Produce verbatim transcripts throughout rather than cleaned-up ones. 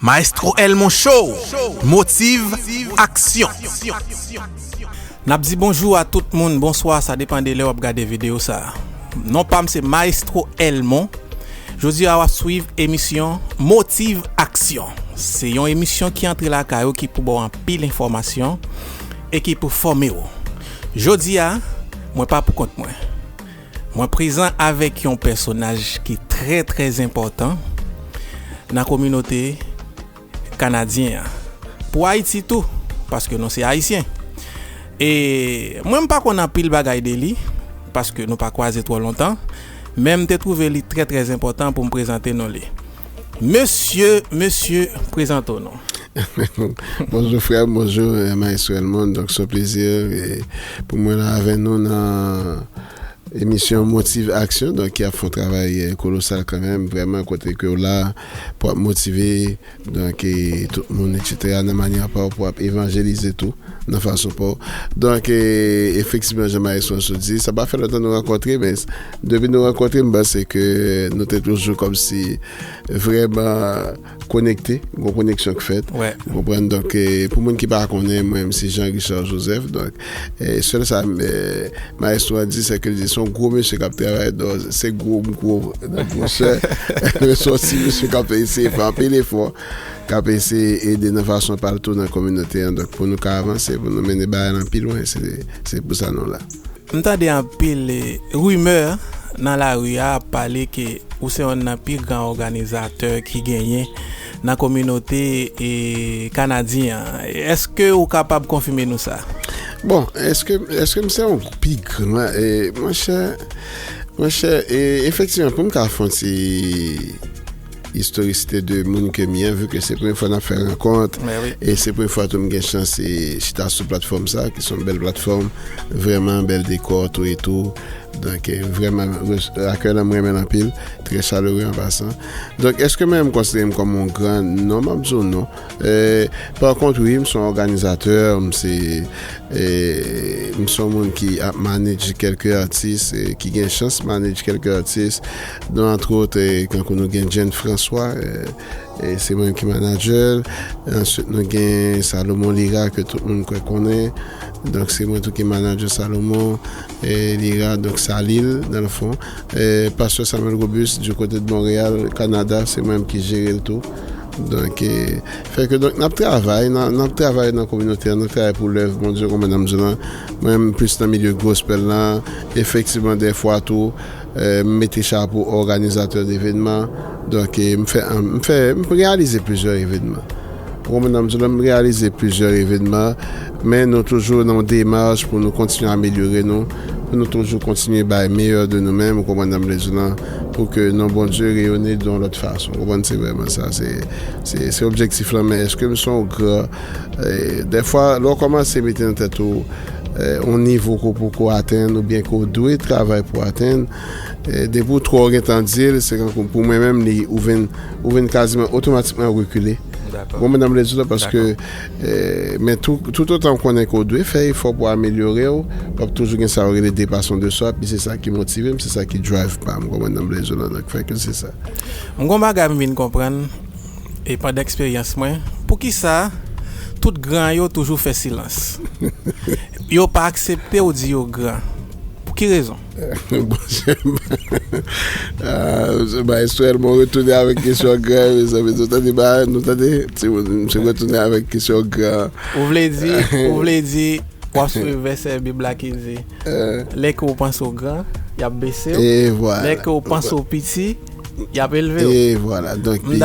Maestro Elmon Show, motive, aksyon. N ap di bonjou a tout moun, bonswa, sa depann de lè w ap gade videyo sa a. Non pa m se Maestro Elmon. Jodi a w ap swiv emisyon Motive Aksyon. Se yon emisyon ki antre lakay ou, ki pou ba w anpil enfòmasyon e ki pou fòme w. Jodi a, mwen pa pou kont mwen. Mwen prezan avèk yon pèsonaj ki trè, trè enpòtan nan kominote kanadyen an. Pou Ayiti tou, paske nou se Ayisyen. E mwen, m pa konn anpil bagay de li, paske nou pa kwaze twò lontan, men m te twouve li trè, trè enpòtan pou m prezante nou li. Mesye, mesye, prezante w non. Bonjou frè m, bonjou, eh, Maestro Elmon. Donk, se yon plezi, eh, pou mwen la avè nou nan emisyon Motive Aksyon, donk, ki ap fè yon travay, eh, kolosal kanmenm, vrèman, kote ke w la pou ap motive, donk, eh, tout moun, etsetera, nan manyè pa w pou ap evanjelize tou, nan fason pa w. Donk, eh, efektivman, jan Maestro sot di, sa pa fè lontan nou rankontre, men depi nou rankontre, m panse ke nou te toujou kòmsi vrèman konekte, gon koneksyon k fèt. Ou konprann? Donk, eh, pou moun ki pa konnen, mwen, m se Jean Richard Joseph. Donk, eh, sèl sa, eh, Maestro a di, se ke l di, se yon gwo mesye k ap travay, donk, se gwo, m gwo, nan gwosè. Men se yon ti mesye k ap eseye fè anpil efò, k ap eseye ede nan fason pa l tou nan kominote an. Donk, pou nou ka avanse, pou nou mennen bagay lan pi lwen, se, se pou sa nou la. M tande anpil, eh, rimè nan lari a ap pale ke ou se yonn nan pi gran òganizatè ki genyen nan kominote, eh, kanadyen an. Èske ou kapab konfime nou sa? Bon, èske, èske m se yon pi gran, eh, monchè, monchè, eh, efektivman, pou m ka fè yon ti istorisite de moun ke m ye, vi ke se premye fwa n ap fè rankont, e se premye fwa tou m gen chans, e, chita sou platfòm sa, ki se yon bèl platfòm, vrèman bèl dekò, tou e tou. Donk, e, vrèman, akèy la, m renmen l anpil, trè chalere an pasan. Donk, èske mwen, m konsidere m kòm yon gran? Non, m ap di w non. E, pa kont, wi, m se yon òganizatè, m se E, m se yon moun ki ap manage kèlke atis, e, ki gen chans manage kèlke atis. Donk, antwòt, e, kankou nou gen Jane François, e, e, se mwen ki manager l. Answit, nou gen Salomon Lira, ke tout moun kwè konnen. Donk, se mwen tou ki manager Salomon, e, Lira, donk, Salil, dans le fond. E, Pastè Samuel Robuste, du côté de Montréal, Canada, se mwen menm ki jere l tou. Donk, e, fè ke, donk, n ap travay, n ap, n ap travay nan kominote a, n ap travay pou lèv Bondye, kòman n ap di la. Mwen, m plis nan milye gospel la. Efektivman, dèfwa tou, e, m mete chapo òganizatè devenman. Donk, e, m fè, m fè, m reyalize plizyè evenman. Ou konprann sa m di w la, m reyalize plizyè evenman, men nou toujou nan yon demach pou nou kontinye amelyore nou, pou nou toujou kontinye bay meyè de nou menm, ou konprann sa m vle di w la, pou ke non Bondye reyone de yon lòt fason. Ou konprann, se vrèman sa, se, se, se objektif la, men èske m se yon gran, e, dèfwa, lè w kòmanse mete nan tèt ou, e, yon nivo ke w poko atenn, oubyen ke w dwe travay pou atenn, e, depi w twò gentan di l, se kankou pou mwen menm, li, ou vin, ou vin kaziman otomatikman rekile. Ou konprann sa m vle di w la, paske, e, men tou, toutotan w konnen ke w dwe fè efò pou amelyore w, w ap toujou gen sa yo rele depasman de swa, epi se sa ki motive m, se sa ki drive pa m, ou konprann sa m vle di w la, donk fè ke se sa. M gon bagay m vin konprann, e pandan eksperyans mwen, poukisa tout gran yo toujou fè silans? Yo pa aksepte w di yo gran. Pou ki rezon? Bon, ah, Maestro Elmon retounen avèk kesyon gran, mezanmi. Nou tande, ba, nou tande, timoun, misye retounen avèk kesyon gran. Ou vle di, ou vle di, w ap swiv vèsè Bib la ki di, lè ke w panse w gran, y ap bese w. Lè ke w panse w piti, y ap elve w. E vwala. Donk, pi,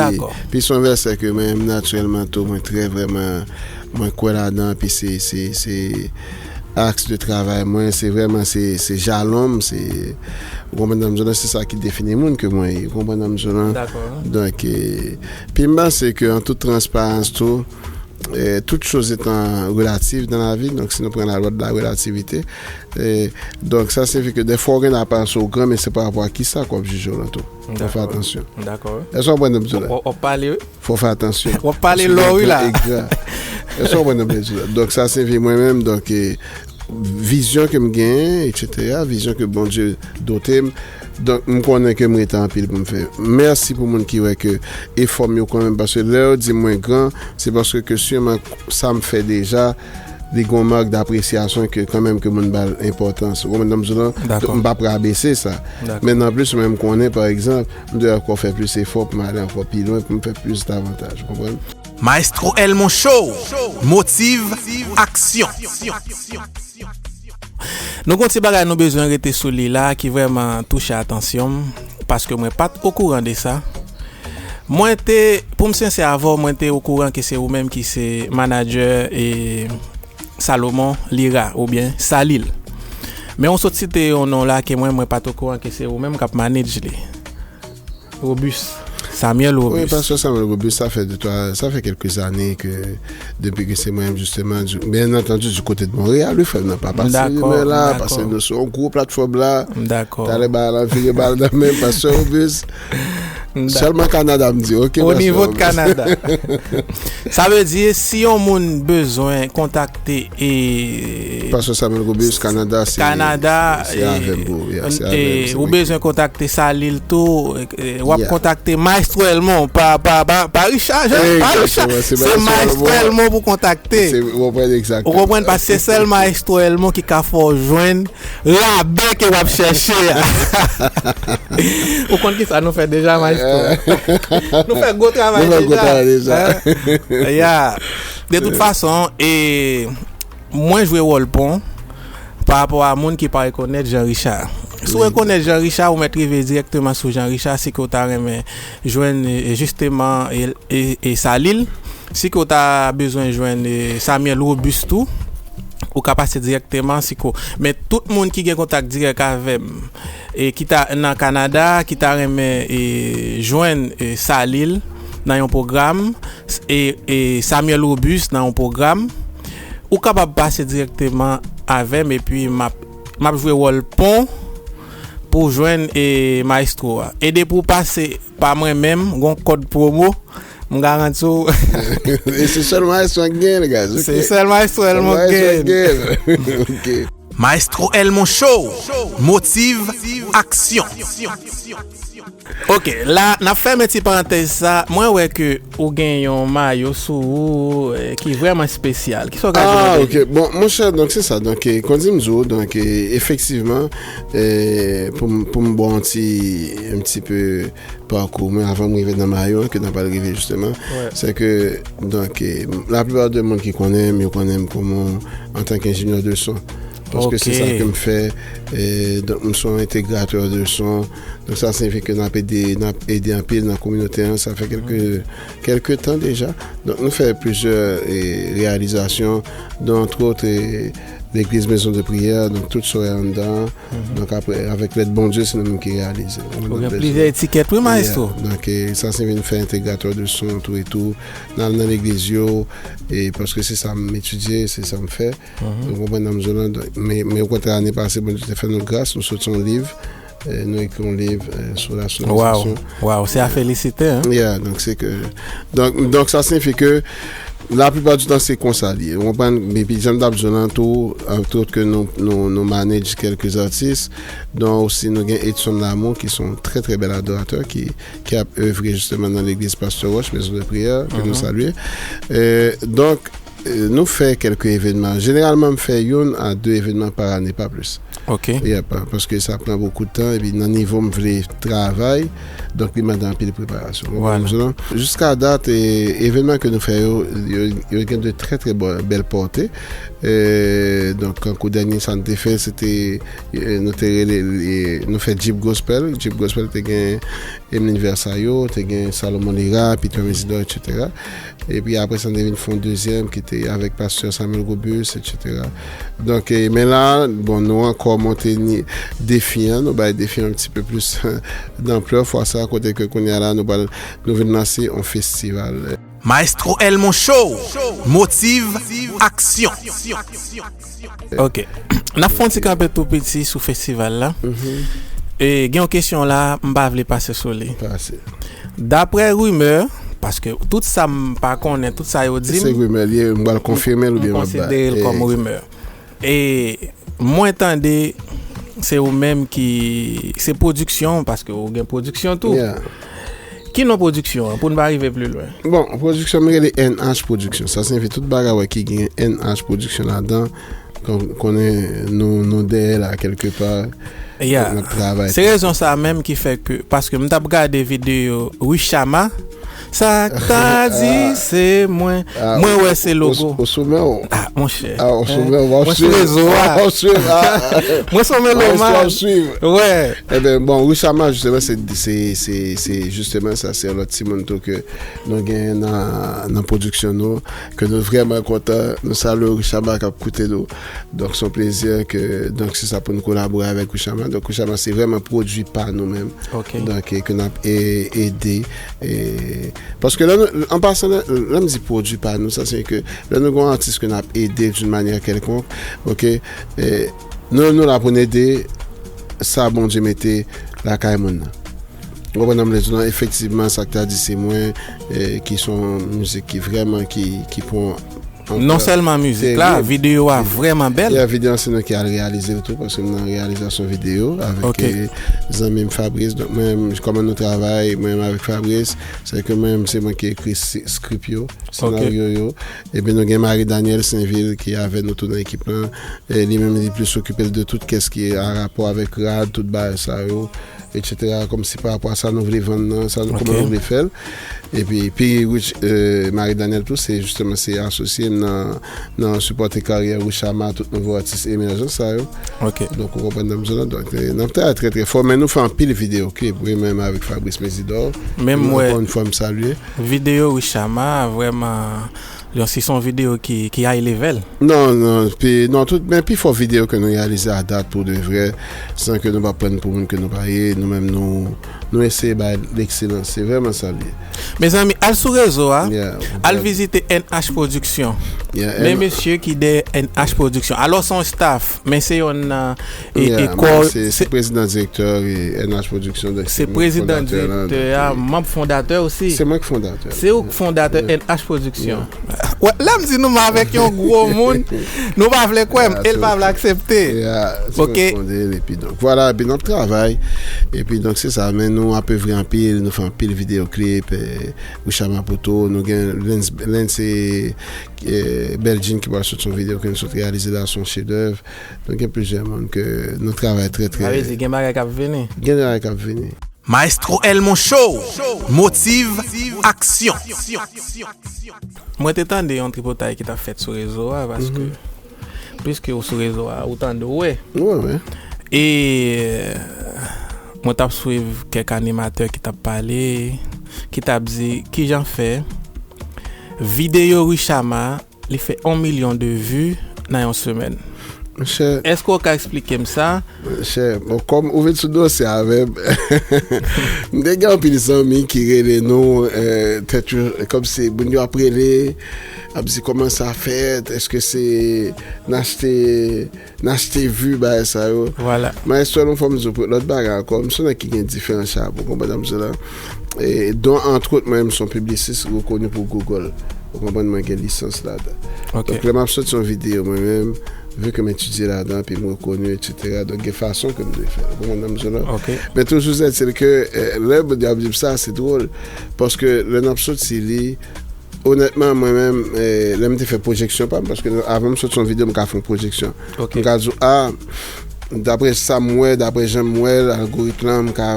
pi se yon vèsè ke mwen menm, natirèlman tou, mwen trè vrèman, mwen kwè ladan, pi se, se, se aks de travay mwen, se vrèman, se, se jalon m, se, ou konprann sa m di w la, se sa ki defini moun ke mwen ye, ou konprann sa m di w la. Donk, e, pi m panse ke an tout transparans tou, e, toute chose étant relative dans la vie, donk si nou pran la loi de la relativité, e, donk sa siyifi ke dèfwa w gen aparans ou gran, men se pa rapò a kisa ke w ap jije w lan tou. Fò w fè atansyon. Èske w konprann sa m di w la? W ap pale, wi. Fò w fè atansyon. W ap pale lò, wi, la. Èske w konprann sa m vle di w la? Donk sa siyifi mwen menm, donk, e, vizyon ke m genyen, etsetera, vizyon ke Bondye dote m, Donk, m konnen ke m rete anpil pou m fè. Mèsi pou moun ki wè ke efò m yo kanmenm, paske lè yo di mwen gran, se paske ke siman sa m fè deja, li gon mak dapresyasyon ke kanmenm ke moun ba l enpòtans. Ou konprann sa m di w lan? Dakò. M p ap rabese sa. Dakò. Men nan plis, mwen m konnen, pa egzanp, m dwe ankò fè plis efò pou m ale ankò pi lwen, pou m fè plis davantaj. Ou konprann? Maestro Elmon Show, motive, action. Nou gon ti bagay nou bezwen rete sou li la ki vrèman touche atansyon m, paske mwen pa t okouran de sa. Mwen te, pou m sensè avè w, mwen te okouran ke se ou menm ki se manadjè e Salomon Lira oubyen Salil. Men ou sot site yon non la ke mwen, mwen pa t okouran ke se ou menm k ap manage li. Robus. Samuel Robus. Wi, pastè Samuel Robus, sa fè de twa, sa fè kèlke zane ke, depi ke se mwen menm, jisteman, du, byen antandi, du kote de Monreyal, wi, frè m nan, pa pase rimè la, paske nou sou yon gwo platfòm la. Dakò. Talè bagay la vire ba l nan men pastè Robus. Sèlman Kanada, m di, oke, pastè Robus. O nivo de Kanada. Sa vle di, si yon moun bezwen kontakte e pastè Samuel Robus, Kanada, se, Kanada, se avè m, bro. Yeah, se avè m, se ou bezwen kontakte Salil tou, e, w ap kontakte Maestro Elmon, pa, pa, pa, pa Richard, pa Richard. Se Maestro Elmon pou kontakte. Ou konprann, paske se sèl Maestro Elmon ki ka fè w jwenn rabè ke w ap chèche a. Ou konn kisa nou fè deja, Maestro? Nou fè gwo travay deja. Ya. De tout fason, e, mwen jwe wòl pon pa rapò a moun ki pa rekonèt Jean Richard. Si w rekonèt Jean Richard, ou mèt rive dirèkteman sou Jean Richard, si ke w ta renmen jwenn, e, jisteman, e, e, e Salil. Si ke w ta bezwen jwenn, e, Samuel Robus tou, ou ka pase dirèkteman, si ke w, men tout moun ki gen kontak dirèk avè m, e ki ta nan Kanada, ki ta renmen, e, jwenn, e, Salil nan yon pwogram, e, e Samuel Robus nan yon pwogram, ou kapab pase dirèkteman avè m, epi m ap, m ap jwe wòl pon pou jwenn, e, maestro a. E depi w pase pa mwen menm, gon kòd pwomo, m garanti w. E se sèl maestro k gen, guys, ok? Se sèl maestro Elmon k gen. Sèl maestro k gen. Ok. Maestro Elmon Show, motive, action. Ok, la, n ap fèmen ti parantèz sa. Mwen wè ke ou gen yon mayo sou ou, eh, ki vrèman espesyal. Kisa w ka di nou de li? Ah, ok. Bon, monchè, donk, se sa. Donk, eh, kon di m di w, donk, eh, efektivman, eh, pou m, pou m ba w yon ti, yon ti pe pakou mwen avan m rive nan mayo an, ke n ap al rive jisteman, se ke, donk, eh, laplipa de moun ki konnen m, yo konnen m kòm yon, antanke enjenyè de son. Paske se sa ke m fè. Eh, donk, m se yon entegratè de son. Donk, sa siyifi ke n ap ede, n ap ede anpil nan kominote an. Sa fè kèlke, kèlke tan deja. Donk, nou fè plizyè, eh, reyalizasyon, dont, antrewot, eh, legliz Maison de Prière, donk tout sa yo anndan. Donk, apre, avèk lèd Bondye, se nou menm ki reyalize. Ou gen plizyè etikèt, wi, maestro. Donk, eh, sa se vin fè entegratè de son, tou e tou. N al nan legliz yo, e paske se sa m etidye, se sa m fè. Ou konprann nan mizou lan. Donk, men, men okontrè, ane pase, Bondye te fè nou gras, nou soti yon liv, eh, nou ekri yon liv, eh, sou rasyonalizasyon. Waw, se a felisite, hein? Yeah, donk, se ke, donk, donk, sa siyifi ke laplipa di tan, se konsa li ye. Ou konprann? Epi, jan m t ap di w lan tou, antwot ke nou, nou, nou manage kèlke atis, dont osi nou gen Edson Lamour, ki se yon trè, trè bèl adoratè, ki, ki ap evre jisteman nan legliz Pastè Roche, Maison de Prière, ke nou salye. Eh, donk, eh, nou fè kèlke evènman. Jeneralman, m fè youn a de evènman pa ane, pa plis. Ok. Yeah, pa, paske sa pran bokou de tan, epi nan nivo m vle travay, donk li mande anpil preparasyon. Ou konprann sa? Jiska dat, eh, evènman ke nou fè yo, yo, yo gen de trè, trè bò-, bèl pòte. Eh, donk, kankou dènye sa n te fè, se te, eh, nou te rele, eh, nou fè Jeep Gospel. Jeep Gospel te gen Emeline Versailles, te gen Salomon Lira, Peter Mesidor, et cetera. Epi apre sa, nou te vin fè yon dezyèm ki te avèk pastè Samuel Robus, et cetera. Donk, eh, men la, bon, nou ankò monte ni-, defi an, nou bay defi an un petit peu plus d'ampleur, fwa sa, kote ke kounye a la, nou pral, nou vin lanse yon festival. Maestro Elmon Show, motive, action. Ok. N ap fè yon ti kanpe tou piti sou festival la. E gen yon kesyon la, m pa vle pase sou li. Pase. Daprè rimè, paske tout sa m pa konnen, tout sa yo di m, se rimè li ye, m pral konfime l oubyen m ap bay. M konsidere l kòm rimè. E mwen tande se ou menm ki, se pwodiksyon, paske ou gen pwodiksyon tou. Yeah. Ki non pwodiksyon an, pou n pa rive pli lwen? Bon, pwodiksyon m rele N H Production. Sa siyifi tout bagay wè ki gen N H Production ladan. Kon- Konnen nou nou dèyè la kèlkepa. Yeah. N ap travay. Se rezon sa menm ki fè ke, paske m t ap gade videyo Richama, sa k ta di se mwen, Ah, mwen wè se logo. Ou sou men w. Ah, monchè. Ah, ou sou men w. Mwen sou rezo a. Ou sou men w. Mwen se yon melomàn. Suiv. Wè. Eben, bon, Richama, jisteman, se se- se- se jisteman sa, se yon lòt timoun tou ke nou gen nan nan pwodiksyon nou, ke nou vrèman kontan. Nou salye Richama k ap koute nou. Donk, se yon plezi ke, donk, se sa pou nou kolabore avèk Richama. Donk, Richama, se vrèman pwodui pa nou menm. Ok. Donk, e ke n ap e- ede. E, paske lè nou, an pasan, lè, lè m di pwodui pa nou, sa se ke lè nou gen yon atis ke n ap ede d'une manière quelconque, ok, e, nou, nou la pou n ede sa Bondye mete lakay moun nan. Ou konprann sa m vle di w lan? Efektivman, sa k ta di se mwen, e, ki se yon mizik ki vrèman, ki, ki pran Non sèlman mizik la, Serye. Videyo a vrèman bèl. Yeah, videyo a se nou ki al reyalize l tou, paske m nan reyalizasyon videyo avèk Ok. e, zanmi m Fabrice. Donk, mwen, kòman nou travay, mwen avèk Fabrice, se ke mwen, se mwen ki ekri si- script yo, senaryo yo. Epi nou gen Marie Danielle Sainvil ki avè nou tou nan ekip lan. E li menm, li plis okipe l de tout kès ki a rapò avèk rad, tout bagay sa yo, et cetera. Kòmsi pa rapò a sa nou vle vann nan, sa nou, Ok. kòman nou vle fè l. Epi, pi Rich, euh, Marie Danielle tou, se jisteman se asosye m nan, nan sipòte karyè Richama, tout nouvo atis emèjan sa yo. Ok. Donk, ou konprann nan zòn nan. Donk, eh, n ap travay trè, trè fò, men nou fè anpil videyo klip, wi, menm avèk Fabrice Mésidor. Menm Nou, wè. Ankò yon fwa, m salye. Videyo Richama, vrèman, Leoncy, se yon videyo ki, ki high level. Non, non, pi, non, tout, men pi fò videyo ke nou reyalize a dat pou de vrè, san ke nou pa pran pou moun ke nou pa ye, nou menm nou, nou eseye bay lekselans, se vrèman sa l ye. Mezanmi, al sou rezo a, Yeah, al yeah. Vizite N H Production, Yeah, men N- mesye ki dèyè N H Production. Alò, se yon staff, men se yon nan e, Yeah, e kò- se se prezidan direktè e N H Production, donk se mwen prezidan fondatè lan, direktè a, donk, manm fondatè osi. Se mwen ki fondatè. Se ou ki fondatè N H Production. Wè, lè m di nou m avèk yon gwo moun, nou pa vle kwè m, e l pa vle aksepte. Yeah, se Ok. mwen ki fonde l, epi donk, vwala, epi n ap travay, epi donk, se sa, men nou ap evre anpil, nou fè anpil videyo klip, eh, Richama Poto, nou gen Lens, Lens e, eh, Bèl Jean ki pral sot yon videyo ke nou sot reyalize la, se yon chedèv. Nou gen plizyè moun ke nou travay trè, trè. Sa vle di gen bagay k ap vini. Gen bagay k ap vini. Maestro Elmon Show, motive, aksyon. Mwen te tande yon tripotay ki t ap fèt sou rezo a, paske, piske ou sou rezo a, ou tande, ou wè. Wè, wè. E mwen t ap swiv kèk animatè ki t ap pale, ki t ap di kijan fè videyo Richama, li fè yon milyon de vi nan yon semèn. Monchè, Èske w ka eksplike m sa? Monchè, bon, kòm ou vin sou dosye avè m, m te gen anpil zanmi ki rele nou, eh, tèt yo, kòmsi moun yo ap rele, ap di kòman sa fèt, èske se n achte, n achte vi, bagay sa yo. Vwala. Maestro, yon fòm di pou lòt bagay ankò, m se yon nèg ki gen diferan chapo, konprann sa m di w lan? E, dont, antrot, mwen, m se yon piblisis rekoni pou Google. Ou konprann, mwen gen lisans ladan. Ok. Donk, lè m ap soti yon videyo, mwen menm, vi ke m etidye ladan, epi m rekoni, et cetera. Donk, gen fason ke m dwe fè l. Ou konprann sa m di w lan? Ok. Men toujou sètil ke, eh, lè moun yo ap di m sa, se dwòl. Paske lè n ap soti li, onètman, mwen menm, eh, lè m te fè pwojeksyon pa m, paske avan m soti yon videyo, m ka fè yon pwojeksyon. Ok. M ka di w, a, daprè sa m wè, daprè jan m wè l, algoritm lan, m ka,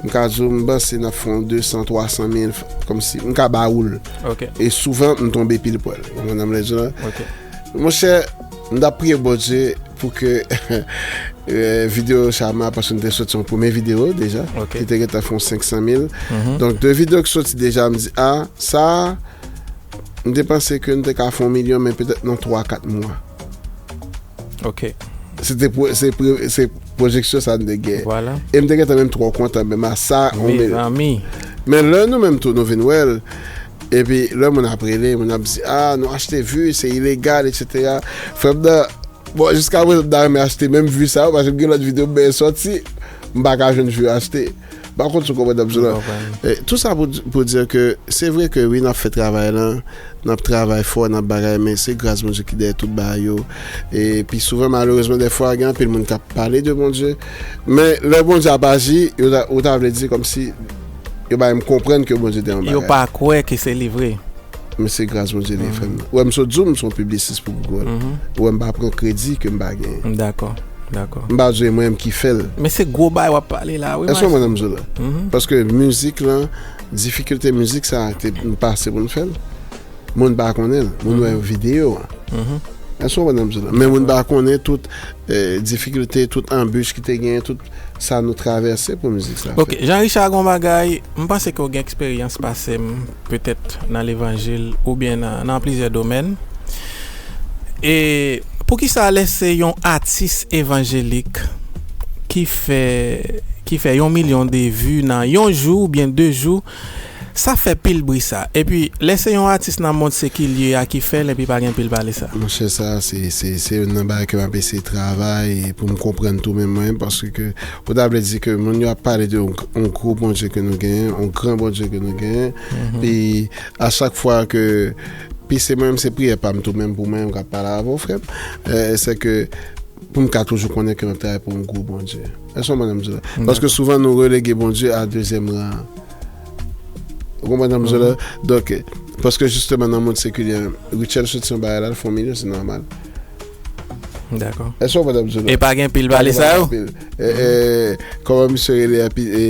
m ka di w, m panse n ap fè yon de san, twa san mil, kòmsi, m ka ba ou l. Ok. E souvan, m tonbe pil pwèl. Ou konprann sa m vle di w lan? Ok. Monchè, m t ap priye Bondye pou ke eh, videyo Richama, paske m te soti yon premye videyo deja, Ok. ki te gentan fè yon senk san mil. Mhm. Donk, de videyo ki soti deja, m di, a, sa, m te panse ke n te ka fè yon milyon, men petèt nan twa, kat mwa. Ok. Se te pwo- se pre- se pwojeksyon sa n te gen. Vwala. E m te gentan menm twò kontan, menm a sa, yon milyon. Mezanmi. Men lè nou menm tou, nou vin wè l, epi lè moun ap rele, moun ap di, a, nou achte vi, se ilegal, et cetera. Frè m nan, bon, jiska prezan, m ta renmen achte menm vi sa yo, paske m gen lòt videyo m benyen sòti. m pa ka jwenn vye achte. M pa konn si w konprann sa m di w la. Tout sa pou, pou di ke se vre ke wi, n ap fè travay lan, n ap travay fò, n ap bagay, men se gras Bondye ki dèyè tout bagay yo. E pi souvan, malerezman, dèfwa, gen anpil moun k ap pale de Bondye, men lè Bondye ap aji, yo ta, ou ta vle di kòmsi yo bay m konprann ke Bondye dèyè yon bagay. Yo pa kwè ke se li vre. Men se gras Bondye li ye, frè m. Ou wè m sot di w m se yon piblisis pou Google. Ou wè m pa pran kredi ke m pa genyen. M dakò, dakò. M pa di w e mwen menm ki fè l. Men se gwo bagay w ap pale la wi. Èske w konprann sa m di w la? Paske mizik lan, difikilte mizik sa a te nou pase pou n fè l. Moun pa konnen l. Moun wè videyo an. Èske w konprann sa m di w la? Men moun pa konnen tout eh, difikilte, tout anbich ki te genyen, tout sa nou travèse pou mizik sa fèt. Ok, Jean Richard, gon bagay, m panse ke w gen eksperyans pase m, petèt nan levanjil oubyen nan, nan plizyè domèn. E poukisa lè se yon atis evanjelik ki fè, ki fè yon milyon de vi nan yon jou oubyen de jou, sa fè pil bri sa. Epi, lè se yon atis nan mond sekilye a ki fè l, epi pa gen pil pale sa. Monchè, sa, se, se, se youn nan bagay ke m ap eseye travay pou m konprann tou menm mwen, paske ke, ou ta vle di ke moun yo ap pale de yon, yon gwo Bondye ke nou genyen, yon gran Bondye ke nou genyen, pi a chak fwa ke, pi se mwen menm, se priyè pa m tou menm pou mwen menm k ap pale avè w, frè m, eh, se ke pou m ka toujou konnen ke m ap travay pou yon gwo Bondye. Èske w konprann sa m di w la? Paske souvan nou relege Bondye a dezyèm ran. Ou konprann sa m di w la? Donk, paske jisteman nan mond sekilye, Rutshelle soti yon bagay la, l fè yon milyon, se nòmal. Dakò. Èske w konprann sa m di w la? E pa gen pil pale sa yo? Pa gen pil. E, e, kòman misye rele anpil, e,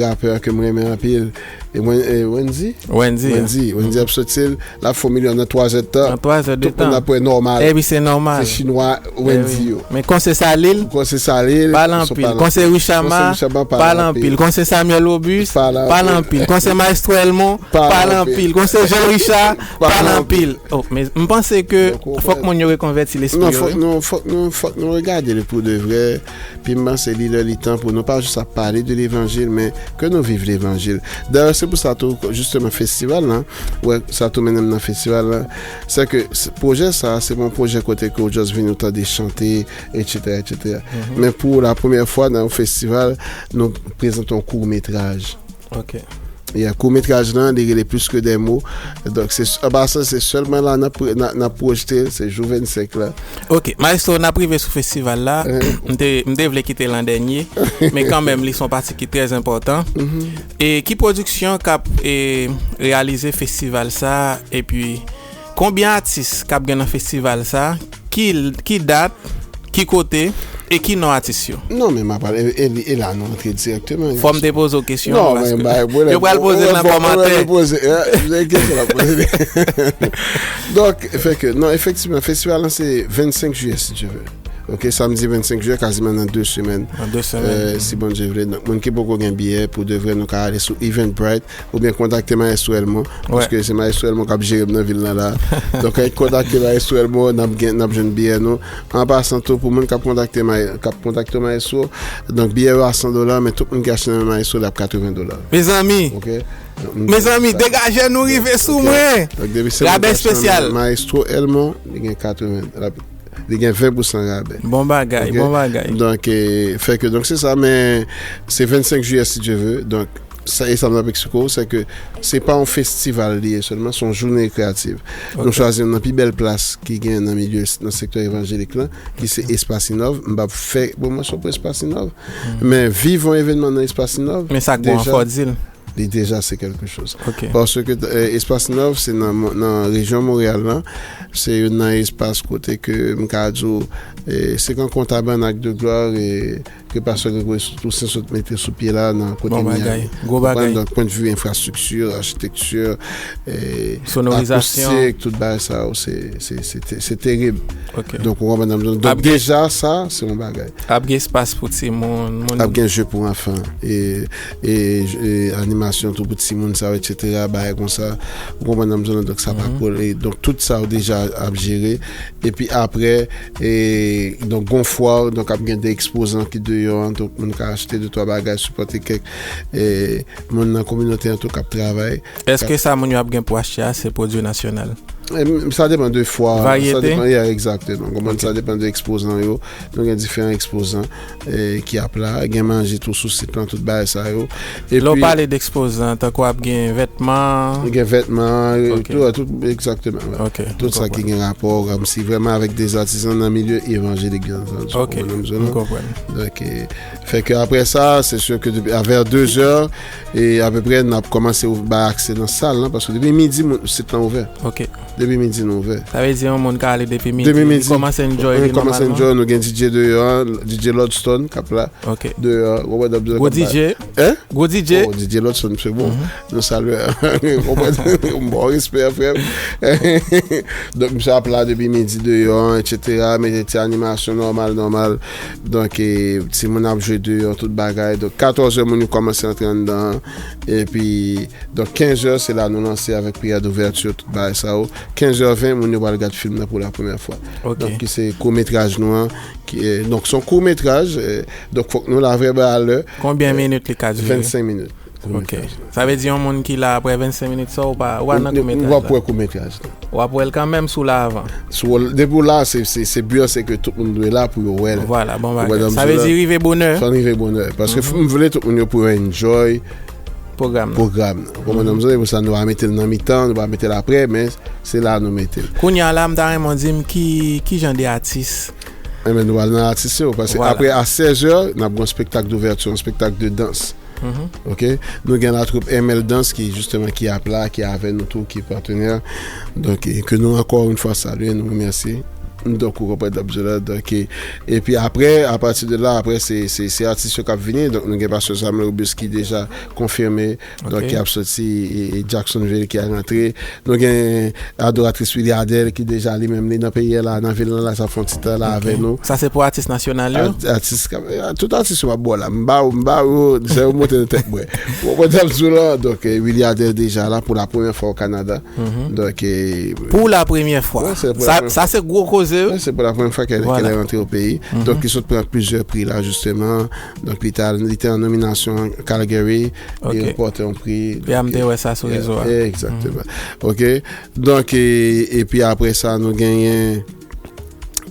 rapè ke m renmen anpil? E Wen-, e Wendy? Wendy. Wendy, Wendy ap soti l, l ap fè yon milyon nan twa zè tan. Nan twa zè de tan. Tout moun ap wè nòmal. Epi se nòmal. Se chinwa Wendy yo. Men konse salil. Konse salil. Pale anpil. Konse Richama. Pale anpil. Konse Samuel Obus. Pale anpil. Konse Maestro Elmon. Pale anpil. Konse Jean Richard. Pale anpil. Oh, men m panse ke fòk moun yo rekonvèti lespri yo. Non, fòk nou, fòk nou, fòk nou regade li pou de vrè. Pi m panse li lè li tan pou nou pa jis ap pale de levanjil, men ke nou viv levanjil. Dayè, se pou sa tou, jisteman, festival lan, wè, sa tou mennen m nan festival lan, se ke pwojè sa, se pa yon pwojè kote ke ou just vini ou tande chante, etsetera, etsetera. Men pou la premyè fwa nan yon festival, nou prezante yon kout metraj. Ok. Yeah, kout metraj lan, li rele Plus que des mots. Donk, se, an pasan, se sèlman la n ap, n ap, n ap pwojte l, se jou vennsenk la. Ok, Maestro, n ap rive sou festival la. M te, m te vle kite l an dènye, men kanmenm, li se yon pati ki trè enpòtan. E ki pwodiksyon k ap, e, reyalize festival sa, epi konbyen atis k ap gen nan festival sa? Ki, ki dat, ki kote, e ki non atis yo? Non, men m ap pale, e, e, e la nou antre dirèkteman. Fò m te poze w kesyon an, paske yo pral poze l nan kòmantè. Donk, fè ke, non, efektivman, festival lan se vennsenk jiyè, si Dye vle. Ok, samdi vennsenk jiyè, kaziman nan de semèn. Nan de semèn. Euh, si Bondye vle. Donk, moun ki poko gen biyè, pou de vrè, nou ka ale sou Eventbrite, oubyen kontakte Maestro Elmon, paske se Maestro Elmon k ap jere m nan vil lan la. Donk, kontakte Maestro Elmon, n ap gen, n ap jwenn biyè nou. An pasan tou, pou moun k ap kontakte, k ap kontakte Maestro, donk biyè yo a san dola, men tout moun ki achte nan men Maestro, l ap katreven dola. Mezanmi! Ok? Mezanmi, degaje nou rive sou mwen! Rabè espesyal! Maestro Elmon, li gen katreven, li gen ven pousan rabè. Bon bagay, bon bagay. Donk, eh, fè ke, donk, se sa, men se vennsenk jiyè, si Dye vle. Donk, sa, e sa m ap eksplike w, se ke se pa yon festival li ye sèlman, se yon jounen rekreyatif. Nou chwazi youn nan pi bèl plas ki gen nan milye, nan sektè evanjelik lan, ki se Espas Inòv. M p ap fè pwomosyon pou Espas Inòv, men viv yon evènman nan Espas Inòv, men sa k bon an, fò w di l. Li deja se kèlke choz. Ok. Paske, eh, Espas Inòv, se nan, nan rejyon Monreyal lan, se youn nan espas kote ke m ka di w, eh, se kan kontaban ak de glwa, eh, ke pastè Gregory Toussaint sot mete sou pye la nan kote Miami. Bon bagay, gwo bagay. Donk, pwennvi enfrastrikti, achitekti, eh, sonorizasyon, akoustik, tout bagay sa yo, se, se, se te-, se terib. Ok. Donk, ou konprann sa m di w. Donk, deja, sa, se yon bagay. Ap gen espas pou timoun, moun. Ap gen je pou anfan, e, e, e animasyon tou pou timoun sa yo, etsetera, bagay konsa. Ou konprann sa m di w, donk, sa pa kole. Donk, tout sa yo deja ap jere. Epi apre, e, donk, gon fwa, donk, ap gen de ekspozan ki deyò an, donk, moun ka achte de twa bagay, sipòte kèk, e, moun nan kominote an tou k ap travay. Èske sa moun yo ap gen pou achte a, se pwodui nasyonal? Sa depan de fwa. Varyete? Sa depan, yeah, egzakteman. Konprann? Sa depan de ekspozan yo. Nou gen diferan ekspozan eh, ki ap la. Gen manje tou sou sit lan, tout bagay sa yo. Lè w pale de ekspozan, tankou ap gen vètman. Gen vètman, tout, tout, egzakteman. Tout sa ki gen rapò, kòmsi vrèman avèk de zatizan nan milye evanjelik, byen antandi. Ok, m konprann. Donk, eh, fè ke apre sa, se si ke depi, avè de zè, e apeprè, n ap kòmanse bay aksè nan sal lan, paske depi midi, sit lan ouvè. Ok. Depi midi nou ouvè. Sa vle di yon moun ka ale depi midi, li kòmanse enjoy li nòmalman. Kòmanse enjoy, nou gen D J deyò an, D J Lodston k ap la. Ok. Deyò, ou konprann, gwo D J. Hein? Gwo D J. Oh, D J Lodston, se bon. Nou salye. Ou konprann, bon respè, frè m. Donk, misye ap la depi midi deyò an, etsetera. Mete ti animasyon nòmal, nòmal. Donk, e, timoun ap jwe deyò, tout bagay. Donk, katòz zè, moun yo kòmanse antre anndan. Epi, Donk, kenz zè, se la nou lanse avèk priyè douvèti, tout bagay sa yo. Kenz zè ven, moun yo pral gad fim nan pou la premyè fwa. Ok. Donk, ki se kout metraj nou an. Ki, eh, donk, se yon kout metraj. Eh, donk, fòk nou la vrèman alè. Konbyen minit li ka dire? Vennsenk minit. Ok. Sa vle di yon moun ki la apre vennsenk minit sa, ou pa, ou pa nan kout metraj la? Ou ap wè kout metraj la. W ap wè l kanmenm si w la avan. Si w, depi w la, se, se, se bi an, se ke tout moun dwe la pou yo wè l. Vwala, bon bagay. Sa vle di rive bonè. Fò n rive bonè. Paske m vle tout moun yo pou yo enjoy pwogram nan. Pwogram nan. Ou konprann sa m di w? Se pou sa nou pa mete l nan mitan, nou pa mete l apre, men se la nou mete l. Kounye a la, m ta renmen w di m ki, ki jan de atis. Enben, nou pral nan atis yo, paske apre a sèz zè, n ap gen yon spektak douvèti, yon spektak de dans. Ok? Nou gen latwoup M L Dans ki, jisteman, ki ap la, ki avè nou tou, ki patnè. Donk, e, ke nou, ankò yon fwa, salye, nou remèsye. Donk, ou konprann, Dabzola. Donk, e, epi apre, apati de la, apre, se, se, se atis yo k ap vini. Donk, nou gen pastè Samuel Robus ki deja konfime. Donk, ki ap soti, e, e Jacksonville ki a rantre. Nou gen adoratris Willy Adèle ki deja li menm li nan peyi a la, nan vil lan la, sa fè yon ti tan la avè nou. Sa se pou atis nasyonal yo? Atis, tout atis yo m ap ba w la. M ba w, m ba w yo, se yo monte nan tèt mwen. Ou konprann sa m di w la? Donk, eh, Willy Adèle deja la pou la premyè fwa o Kanada. Donk, eh, pou la premyè fwa. Sa se gwo koze wi. Se pou la premyè fwa ke l rantre o peyi. Donk, li sot pran plizyè pri la, jisteman. Donk, li te, li te an nominasyon Calgary, li ranpòte yon pri. Ya, m te wè sa sou rezo a. Egzakteman. Ok. Donk, e, epi apre sa, nou genyen,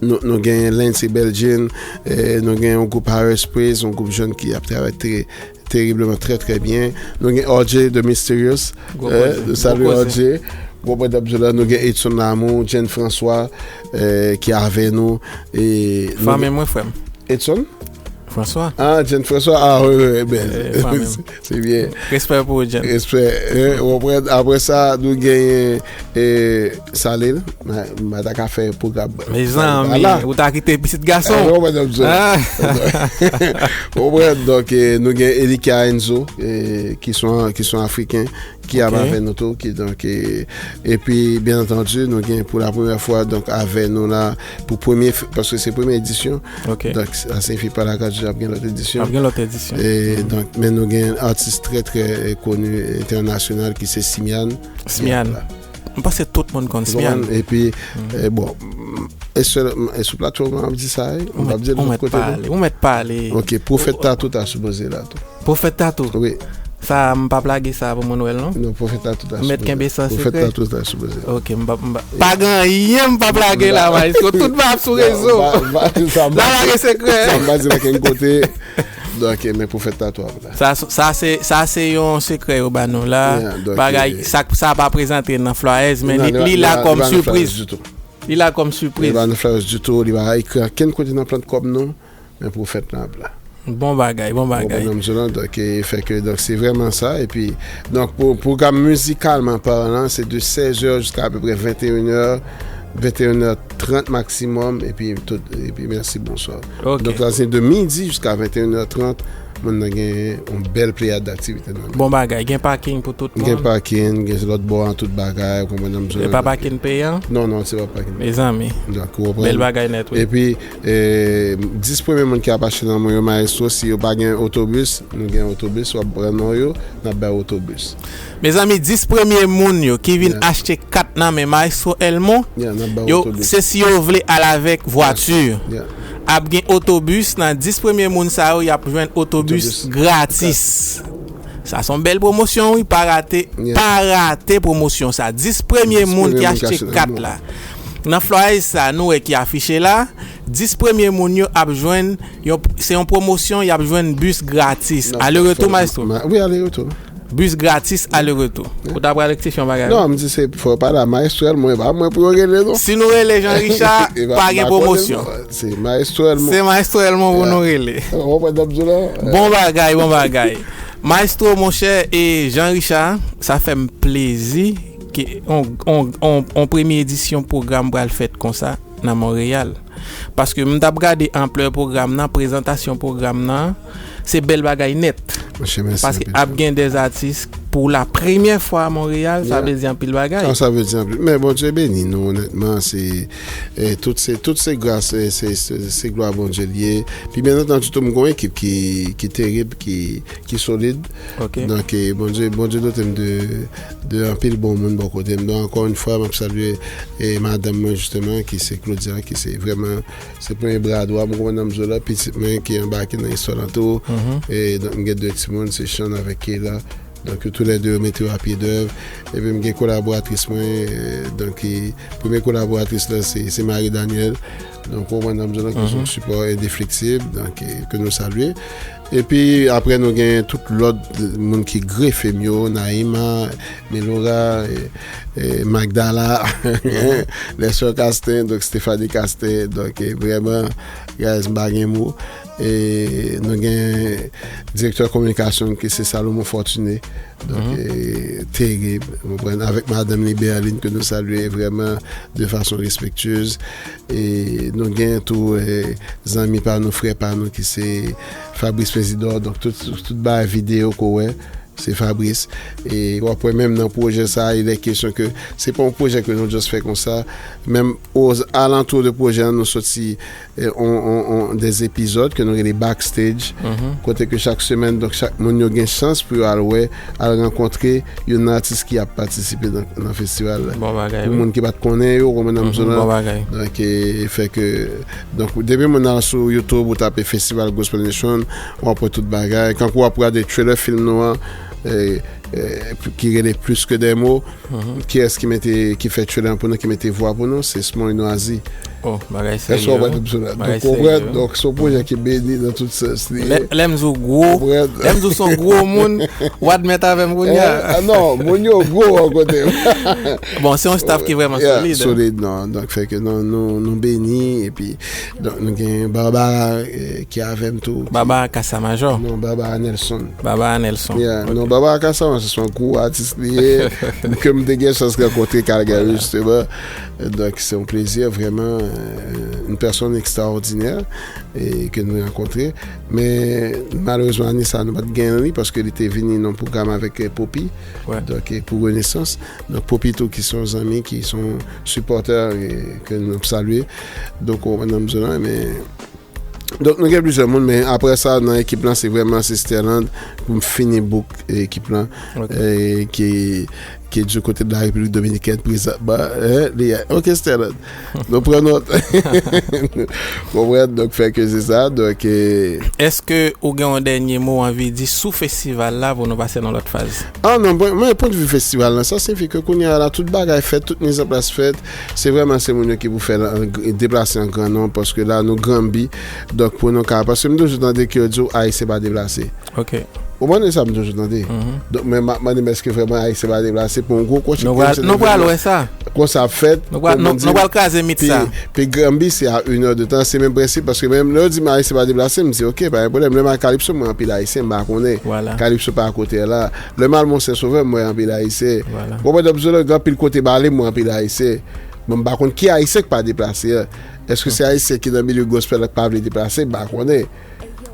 nou, nou genyen Lindsey Belgin, e, nou genyen yon gwoup Harris Praise, yon gwoup jèn ki ap travay tre, teribleman, trè, trè byen. Nou gen R J The Mysterious, e, nou salye R J. Gwo pwentap di la, nou gen Edson Lamour, Jane François, e, ki avè nou. E, fanmi mwen, frè m. Edson? François. Ah, Jane François. Ah, wi, wi, wi, bèl. Se byen. Respè pou ou, Jane. Respè. Ou konprann? Apre sa, nou genyen, e, Salil. M pa ta ka fè pwogram. Mezanmi, ou ta kite pitit gason. Ou konprann? Ou konprann? Donk, e, nou gen Elikia Enzo, e, ki son, ki son Afriken. Ki ap avè nou tou, ki, donk, e, epi, byen antandi, nou gen pou la premyè fwa, donk, avè nou la, pou premye, paske se premye edisyon, donk, sa siyifi pa la grâce de Dieu ap gen lòt edisyon. Ap gen lòt edisyon. E, donk, men nou gen atis trè, trè, e, koni entènasyonal ki se Simian. Simian. M panse tout moun konn Simian. Epi, e, bon, e sou platfòm lan ap di sa, e? M p ap di l lòt kote, non. Ou mèt pale. Ok, Pwofèt Tatou ta sipoze la tou. Pwofèt Tatou? Wi. Sa, m p ap lage sa pou moun wè l, non? Non, Pwofèt Tatou ta sipoze. Ou mèt kenbe sa sekrè? Pwofèt Tatou ta sipoze. Ok, m p ap, m p ap. Pa gen anyen m p ap lage la, maestro. Tout bagay ap sou rezo. M pa lage sekrè. Sa m pa di nan kenn kote. Donk, men Pwofèt Tatou ap la. Sa, sa se, sa se yon sekrè yo ba nou la. Bagay, sa, sa pa prezante nan flyers, men li, li la kòm sipriz. Li la kòm sipriz. Li pa nan flyers ditou, li pa ekri ankenn kote nan plant kòb nou. Men Pwofèt lan ap la. Bon bagay, bon bagay. Ou konprann sa m di w lan? Donk, e, fè ke, donk, se vrèman sa. Epi, donk, pou, pwogram mizikalman palan, se de sèz è jiska apeprè venteyen è, venteyen è trant maksimòm, epi tout, epi mèsi, bonswa. Ok. Donk, sa se de midi jiska venteyen è trant, moun nan gen yon bèl pleyad aktivite nan men. Bon bagay, gen pakin pou tout moun. Gen pakin, gen lòt bò an, tout bagay, ou konprann sa m di w lan? E pa pakin peyan? Non, non, se pa pakin peyan. Mezanmi. Donk, ou konprann? Bèl bagay nèt, wi. Epi, E, dis premye moun ki ap achte nan men yo, maestro, si yo pa gen otobis, nou gen otobis, w ap pran non yo, n ap bay otobis. Mezanmi, dis premye moun yo ki vin achte kat nan men maestro Elmon, yo, se si yo vle al avèk vwati. Ap gen otobis, nan dis premye moun sa yo, y ap jwenn otobis gratis. Sa se yon bèl pwomosyon, wi. Pa rate, pa rate pwomosyon sa. Dis premye moun ki achte kat la. Nan flyers sa, nou wè ki afiche la, dis premye moun yo ap jwenn, yon, se yon pwomosyon, y ap jwenn bis gratis. Ale retou, maestro. Wi, ale retou. Bis gratis, ale retou. Ou ta pral rektifye yon bagay? Non, m di se, fò w pale a maestro Elmon, e pa mwen pou yo rele, non. Si nou rele Jean Richard, pa gen pwomosyon. Se maestro Elmon. Se maestro Elmon pou nou rele. Ou konprann sa m di w la? Bon bagay, bon bagay. Maestro, monchè, e Jean Richard, sa fè m plezi ke on, on, on, on premye edisyon pwogram pral fèt konsa nan Monreyal. Paske m t ap gade anplè pwogram nan, prezantasyon pwogram nan, se bèl bagay nèt. Monchè, mèsi anpil. Paske ap gen dè atis pou la premyè fwa a Monreyal, sa vle di anpil bagay. Ah, sa vle di anpil. Men Bondye beni nou, onètman, se, eh, tout se, tout se gras, eh, se, se, se glwa Bondye l ye. Pi byen antandi tou, m gen yon ekip ki, ki terib, ki, ki solid. Donk, eh, Bondye, Bondye dote m de, de anpil bon moun bò kote m. Donk, ankò yon fwa, m ap salye, eh, madanm mwen, jisteman, ki se Claudia, ki se vrèman, se premye bra dwa m, ou konprann sa m di w la, pitit mwen ki anbake nan istwa lan tou. E donk, m gen de timoun, se Sean avèk Kayla. Donk, yo toulède yo mete yo a pye dèv. Epi m gen kolaboratris mwen, eh, donk, ki, premye kolaboratris la, se, se Marie Daniel. Donk, ou konprann sa m di w la, ki se yon sipò endefleksib, donk, eh, ke nou salye. Epi, apre, nou gen tout lòt moun ki grefe m yo, Naïma, Melora, eh, eh, Magdala, les sœurs Castin, donk, Stéphanie Castin, donk, eh, vrèman, guys, m pa gen mo. E nou gen direktè kominikasyon ki se Salomon Fortuné. Donk, eh, terib, ou konprann, avèk madanm li Berline ke nou salye vrèman de fason respektyez. E nou gen tou, eh, zanmi pa nou, frè pa nou ki se Fabrice Mésidor. Donk, tout, tout bagay videyo ke w wè, se Fabrice. E w ap wè menm nan pwojè sa, il est question que se pa yon pwojè ke nou just fè konsa. Menm aux alentours de pwojè an, nou soti, eh, on, on, on, des épisodes ke nou rele backstage, kote ke chak semèn, donk, chak moun yo gen chans pou yo al wè, al rankontre youn nan atis ki ap patisipe nan, nan festival la. Bon bagay, wi. Pou moun ki pa t konnen yo, ou konprann sa m di w la? Bon bagay. Donk, eh, fè ke, donk, depi moun al sou YouTube ou tape Festival Gospel Nation, w ap wè tout bagay. Kankou w ap gade trailer film nou an, eh, eh, ki rele Plus que des mots. Kiyès ki mete, ki fè trailer an pou nou, ki mete vwa pou nou? Se Small Noisy. Oh, bagay serye, wi. Èske w konprann sa m di w la? Bagay serye, wi. Donk, ou konprann, donk, se yon pwojè ki beni nan tout sans li ye. Lè, lè m di w gwo, lè m di w se yon gwo moun, w admèt avè m kounye a. Eh, ah, non, moun yo gwo bò kote m. Bon, se yon staff ki vrèman solid. Solid, non. Donk, fè ke nou, nou, nou beni, epi, donk, nou gen Barbara, eh, ki avè m tou, ki Barbara Casamajor? Non, Barbara Nelson. Barbara Nelson. Yeah, non, Barbara Casamajor, se yon gwo atis li ye, ke m te gen chans rankontre Calgary, jisteman. Donk, se yon plezi, vrèman, eh, une personne extraordinaire, eh, ke nou rankontre. Men, malerezman, ane sa, nou pa t gen li, paske li te vini nan pwogram avèk, eh, Poppy. Donk, eh, pou Renaissance. Donk, Poppy tou, ki se yon zanmi, ki se yon sipòtè, eh, ke nou ap salye. Donk, ou konprann sa m di w la, men Donk, nou gen plizyè moun, men apre sa, nan ekip lan, se vrèman se Sterland, pou m fini bouk ekip lan, eh, ki, ki du kote de la Repiblik Dominikèn, prezanteman, eh, li, ok, Sterland. Nou pran nòt. Konprann? Donk, fè ke se sa. Donk, eh, èske ou gen yon dènye mo anvi di sou festival la pou nou pase nan lòt faz? Ah non, mwen, mwen, pwennvi festival lan, sa siyifi ke kounye a la, tout bagay fèt, tout mizanplas fèt. Se vrèman se moun yo ki pou fè l an, deplase an gran nonb, paske la, nou granbi. Donk, pou nou ka, paske m toujou tande ke yo di w Ayisyen pa deplase. Ok. Ou konprann sa m toujou tande? Donk, men m ap mande m èske vrèman Ayisyen pa deplase pou yon gwo kòchik. Nou pral, nou pral wè sa. Konsa ap fèt, nou pral, nou, nou pral kraze mit sa. Pi, pi granbi, se a une heure de temps, se menm prensip, paske menm lè yo di m Ayisyen pa deplase, m di, ok, pa gen pwoblèm. Lè m al Kalipso, m wè anpil Ayisyen, m pa konnen. Vwala. Kalipso pa kote la. Lè m al Mont Sen Sovè, m wè anpil Ayisyen. Vwala. Ou konprann, m di w, gen anpil kote m ale, m wè anpil Ayisyen. Bon, m pa konn ki Ayisyen k pa deplase an. Èske se Ayisyen ki nan milye gospel la k pa vle deplase? M pa konnen.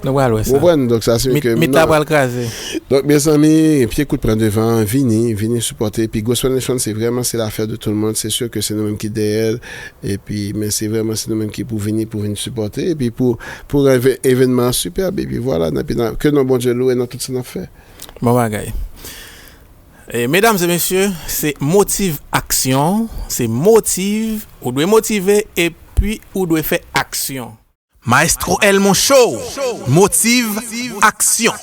Nou pral wè sa. Ou konprann? Donk, sa se ke mit la pral kraze. Donk, mezanmi, pye kout pran devan, vini, vini sipòte. Epi Gospel Nation, se vrèman, se l'affaire de tout le monde. Se si ke se nou menm ki dèyè l. Epi, men se vrèman, se nou menm ki pou vini, pou vin sipòte. Epi pou, pou rann evènman an sipèb. Epi vwala, nan, ke non Bondye louwe nan tout sa n ap fè. Bon bagay. E, medam e mesye, se motiv aksyon, se motiv, ou dwe motive, epi ou dwe fè aksyon. Maestro Elmon Show, motiv aksyon.